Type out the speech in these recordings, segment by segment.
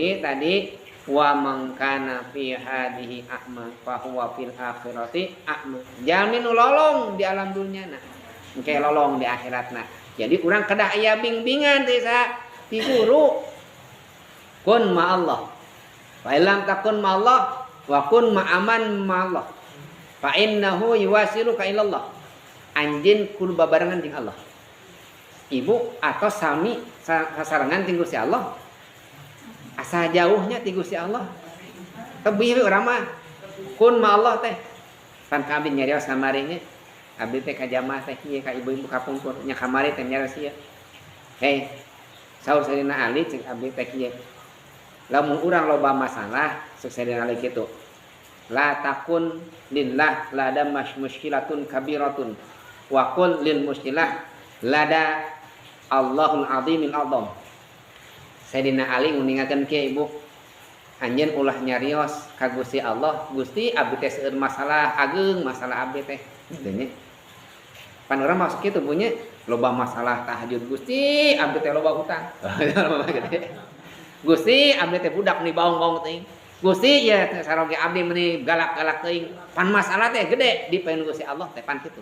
Jadi tadi wa man kana fi hadhihi a'ma fa huwa fil akhirati a'ma. Jalmi nu lolong di alam dunya na, engke lolong di akhiratna. Jadi urang kedah aya bimbingan teh sa ti guru. Kun ma Allah. Fa illam takun ma Allah wa kun ma aman ma Allah. Fa innahu yuwasiluka ila Allah. Anjeun kudu babarengan jeung Allah. Ibu atau sami sasarengan jeung Gusti Allah. Asa jauhnya ti Gusti Allah. Tebih we urang mah. Kun ma Allah teh. Pan ka abdi nyarios kamari nya. Abdi teh ka jamaah teh kieu ka ibu-ibu kapungkur nya kamari teh nyarios ieu. Hei, saur Sayyidina Ali cek abdi teh kieu. Lamun urang loba masalah cek Sayyidina Ali kitu. La takun lillah lada mushkilatun kabiratun wa qul lil mushkilah lada Allahul azimil azam. Sayyidina Ali nguningakeun kieu ibu, anjeun ulah nyarios ka Gusti Allah, Gusti abdi teh seueur masalah ageung masalah abdi teh. Gitu nya. Pan urang masuk kitu punya loba masalah tahajud, Gusti abdi teh loba hutang. Gusti abdi teh budak nih baong-baong teuing. Gusti ya saroge abdi meuni galak-galak teuing. Pan masalah teh gede dipaeun Gusti Allah teh pan kitu.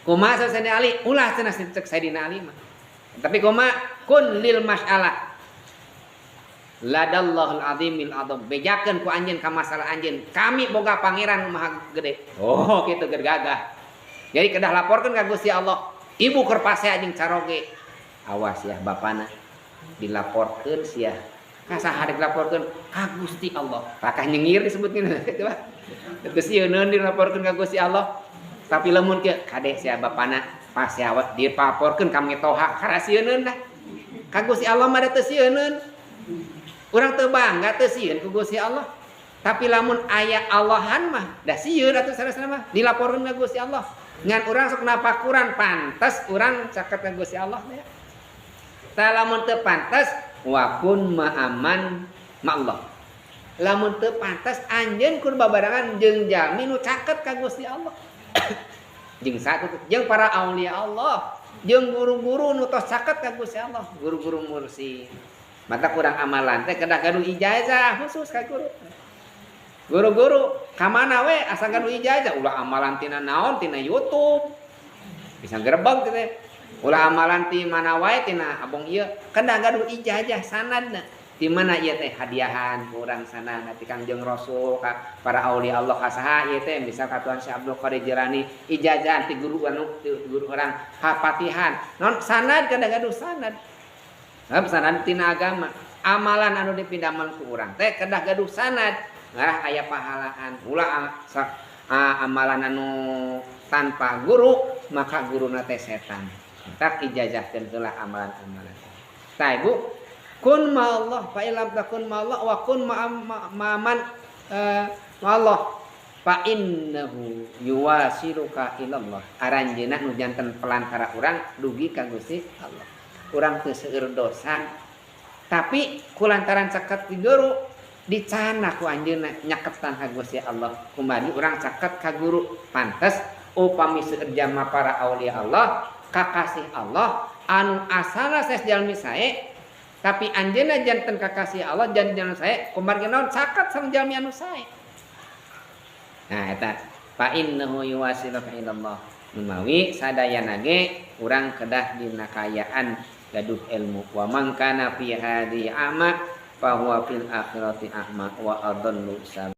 Kumaha Sayyidina Ali? Ulah cenah cek Sayyidina Ali mah. Tapi kumaha kun lil mas'alah ladallahul azimil azam. Bejakeun ku anjeun ka masalah anjeun. Kami boga pangeran maha gede. Oh, kitu keur gagah. Jadi kedah laporkeun ka Gusti Allah. Ibu keur pasea jeung caroge. Awas ya bapana. Dilaporkeun sia. Ka saha dilaporkeun? Ka Gusti Allah. Pakah nyengir disebutkeun. Coba. Terus sieun dilaporkeun ka Gusti Allah. Tapi lamun kieu kade sia bapana pasea dilaporkeun ka mitoha karasieun dah. Ka Gusti Allah mah da teu sieun. Urang teu bangga teu sieun ku Gusti Allah. Tapi lamun aya Allahan mah da sieun atuh sanesna mah dilaporkeun ka Gusti Allah. Ngan urang sok napakuran pantes urang caket ka Gusti Allah teh. Tah lamun teu pantes wa kun ma'aman ma'allah. Lamun teu pantes anjeun kudu babarengan jeung jalmi nu caket ka Gusti Allah. Jeung satu jeung para aulia Allah, jeung guru-guru nu tos caket ka Gusti Allah, guru-guru mursyid. Mata kurang amalan teh kedah gaduh ijazah khusus ka guru. Guru-guru ka mana we asa gaduh ijazah, ulah amalan tina naon tina YouTube. Bisa gerebeg teh. Ulah amalan ti mana wae tina abong ieu, kedah gaduh ijazah sanadna. Di mana ieu teh hadiahan ku urang sanadna ti Kangjeng Rasul ka para aulia Allah ka saha ieu teh misal ka Tuan Syekh Abdul Qadir Jilani ijazah ti guru anu ti guru urang hafatihan. Non sanad kedah gaduh sanad. Sebab sanad tina agama. Amalan anu dipindaman ku urang teh kedah gaduh sanad. Ngarah aya pahalaan. Ulah amalan anu tanpa guru maka guruna teh setan. Tak ijazahkeun heula amalan-amalan. Tah ibu, kun ma Allah fa illam takun ma Allah wa kun ma man ma Allah fa innahu yuwasiluka ila Allah. Aranjeunna nu janten pelantara urang dugi ka Gusti Allah. Urang teu seueur dosa tapi kulantaran caket di guru dicana ku anjeunna nyaketan ka Gusti Allah. Kumargi urang caket ka guru pantes upami seueur jama para aulia Allah kakasih Allah anu asalna sanes jalmi sae tapi anjeunna janten kakasih Allah janten jalmi sae kumargi naon caket sareng jalmi anu sae. Nah eta fa innahu yuwasiluka ila Allah. Numawi sadayana ge urang kedah dina kaayaan gaduh ilmu. Wa man kana fi hadhihi a'ma fa huwa fil akhirati a'ma wa adallu sabila.